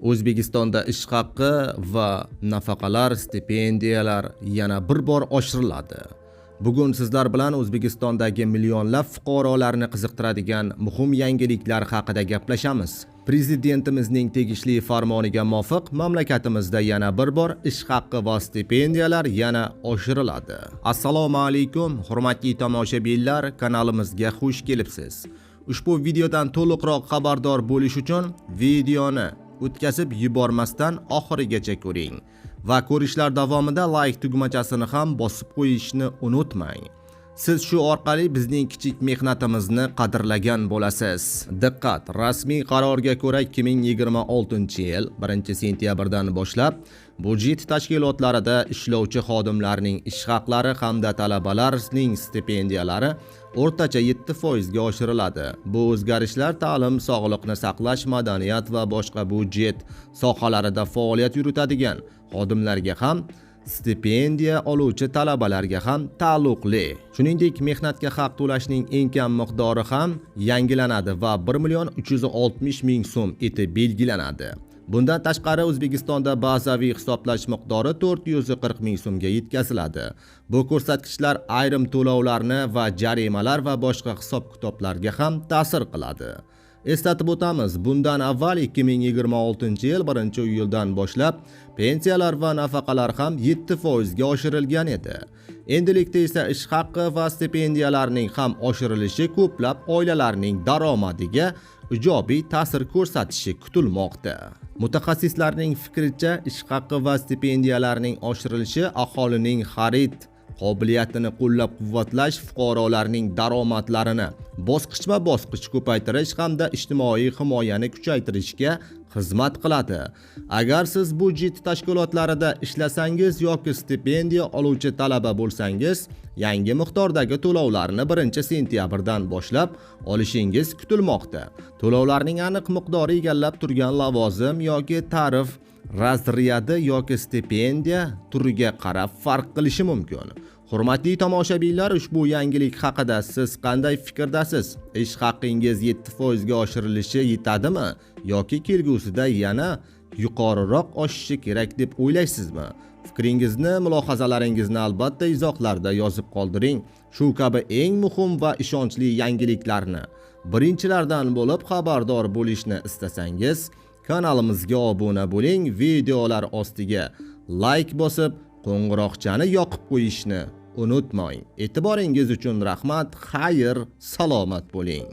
O'zbekistonda ish haqi va nafaqalar, stipendiyalar yana bir bor oshiriladi. Bugun sizlar bilan O'zbekistondagi millionlab fuqarolarni qiziqtiradigan muhim yangiliklar haqida gaplashamiz. Prezidentimizning tegishli farmoniga muvofiq mamlakatimizda yana bir bor ish haqi va stipendiyalar yana oshiriladi. Assalomu alaykum, hurmatli tomoshabinlar, kanalimizga xush kelibsiz. Ushbu videodan to'liqroq xabardor bo'lish uchun videoni o'tkazib yubormasdan oxirigacha ko'ring va ko'rishlar davomida like tugmachasini ham bosib qo'yishni unutmang. Siz shu orqali bizning kichik mehnatimizni qadrlagan bo'lasiz. Diqqat! Rasmiy qarorga ko'ra 2026-yil 1-sentyabrdan boshlab budjet tashkilotlarida ishlovchi xodimlarning ish haqlari hamda talabalarning stipendiyalari o'rtacha 7% ga oshiriladi. Bu o'zgarishlar ta'lim, sog'liqni saqlash, madaniyat va boshqa budjet sohalarida faoliyat yuritadigan xodimlarga ham, stipendiya oluvchi talabalarga ham taalluqli. Shuningdek, mehnatga haq to'lashning eng kam miqdori ham yangilanadi va 1 million 360 ming so'm etib belgilanadi. Bundan tashqari, O'zbekistonda bazaviy hisoblash miqdori 440 ming so'mga yetkaziladi. Bu ko'rsatkichlar ayrim to'lovlarni va jarimalar va boshqa hisob-kitoblarga ham ta'sir qiladi. Eslatib o'tamiz, bundan avval 2026-yil 1-iyuldan boshlab pensiyalar va nafaqalar ham 7% ga oshirilgan edi. Endilikda esa ish haqi va stipendiyalarning ham oshirilishi ko'plab oilalarning daromadiga ijobiy ta'sir ko'rsatishi kutilmoqda. Mutaxassislarning fikricha, ish haqi va stipendiyalarning oshirilishi aholining xarid qobiliyatini qo'llab-quvvatlash, fuqarolarning daromadlarini bosqichma-bosqich ko'paytirish hamda ijtimoiy himoyani kuchaytirishga xizmat qiladi. Agar siz budjet tashkilotlarida ishlasangiz yoki stipendiya oluvchi talaba bo'lsangiz, yangi miqdordagi to'lovlarni 1-sentyabrdan boshlab olishingiz kutilmoqda. To'lovlarning aniq miqdori egallab turgan lavozim yoki tarif razryadi yoki stipendiya turiga qarab farq qilishi mumkin. Hurmatli tomoshabinlar, ushbu yangilik haqida siz qanday fikrdasiz? Ish haqingiz 7% ga oshirilishi yetadimi yoki kelgusida yana yuqoriroq oshishi kerak deb o'ylaysizmi? Fikringizni, mulohazalaringizni albatta izohlarda yozib qoldiring. Shu kabi eng muhim va ishonchli yangiliklarni birinchilardan bo'lib xabardor bo'lishni istasangiz, kanalimizga obuna bo'ling, videolar ostiga like bosib, qo'ng'iroqchani yoqib qo'yishni unutmang. E'tiboringiz uchun rahmat. Xayr, salomat bo'ling.